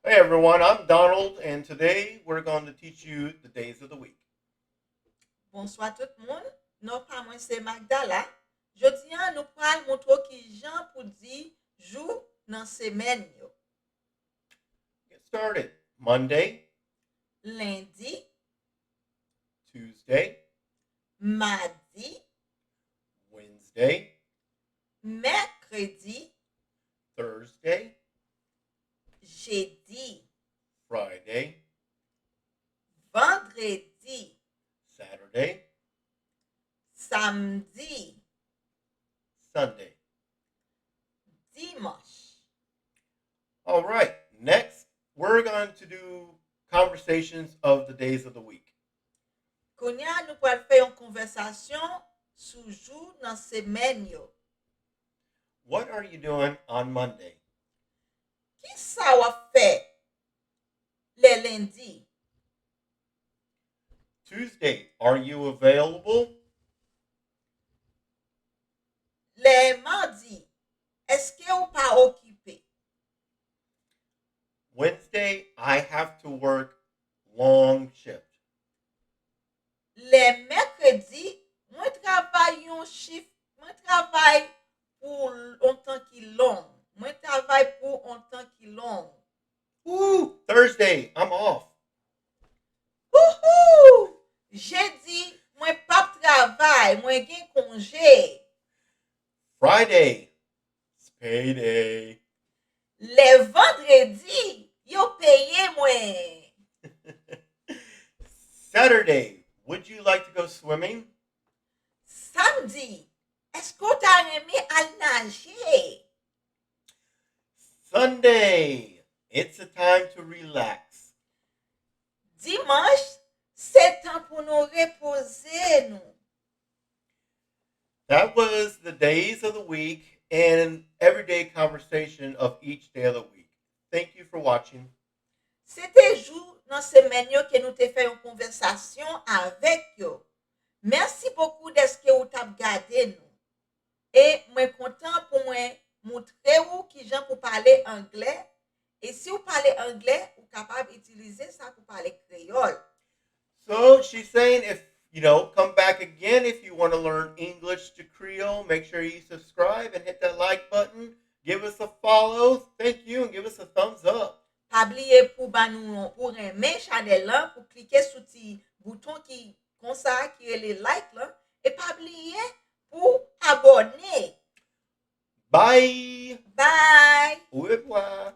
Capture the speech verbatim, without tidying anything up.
Hey everyone, I'm Donald, and today we're going to teach you the days of the week. Bonswa tout moun, non pa mwen se Magdala. Jodi a nou pral montre w kijan pou di jou nan semèn yo. Get started. Monday, Lendi, Tuesday, madi, Wednesday, mèkredi, Thursday, jedi, Friday, vandredi, Saturday, samdi, Sunday. Dimanch. All right, next we're going to do conversations of the days of the week. Kounye a nou pral fè yon konvèsasyon sou jou nan semèn yo. What are you doing on Monday? Kisa w ap fè lè lendi? Tuesday, are you available? Lè madi, èske ou pa okipe? Wednesday, I have to work long shift. Lè mèkredi, mwen travay yon chif, mwen travay pou yon tan ki long. Mwen travay pou yon tan ki long. Ooh, Thursday, I'm off. Wouhou! Jedi, mwen p ap travay, mwen gen konje. Friday, it's payday. Lè vandredi, yo peye mwen. Saturday, would you like to go swimming? Samdi, èske w ta renmen al naje? Sunday, it's a time to relax. Dimanch, se tan pou nou repoze nou. That was the days of the week and everyday conversation of each day of the week. Thank you for watching. Se te jou nan semèn yo ke nou te fè yon konvèsasyon avèk yo. Mèsi bokou dèske ou t ap gade nou. E mwen kontan pou mwen montre ou kijan pou pale anglè. E si w pale anglè, ou kapab itilize sa pou pale kreyòl. So she's saying if you know, come back again if you want to learn English to Creole. Make sure you subscribe and hit that like button. Give us a follow. Thank you and give us a thumbs up. Pa bliye pou ba nou, pou renmen chanèl lan, pou klike sou ti bouton ki konsa ki rele like lan. E pa bliye pou abòne. Bye. Bye! Au revoir.